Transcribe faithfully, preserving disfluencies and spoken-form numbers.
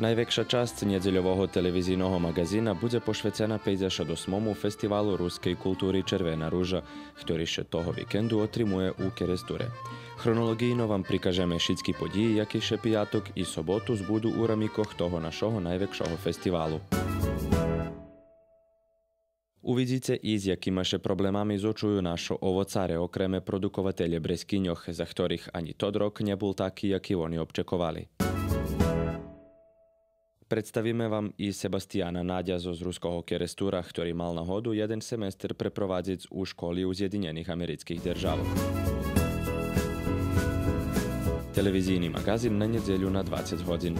Найвекша часц нєдзельового телевизийного маґазина будзе пошвецена пейдзешат осмому фестивалу рускей култури Червена ружа, хтори ше того викенду отримує у Керестуре. Хронолоґийно вам прикажеме шицки подїї, яки ше пияток и соботу збуду у рамикох того нашого найвекшого фестивалу. Увидзице и з якима ше проблемами зочую нашо овоцаре, окреме продукователє брескиньох, за хторих анї тот рок нє бул таки, яки вони обчековали. Представиме вам и Себастияна Надя зоз Руского Керестура, хтори мал нагоду єден семестер препровадзиц у школи у Зєдинєних Америцких Державох. Телевизийни маґазин на нєдзелю на двацец годзин.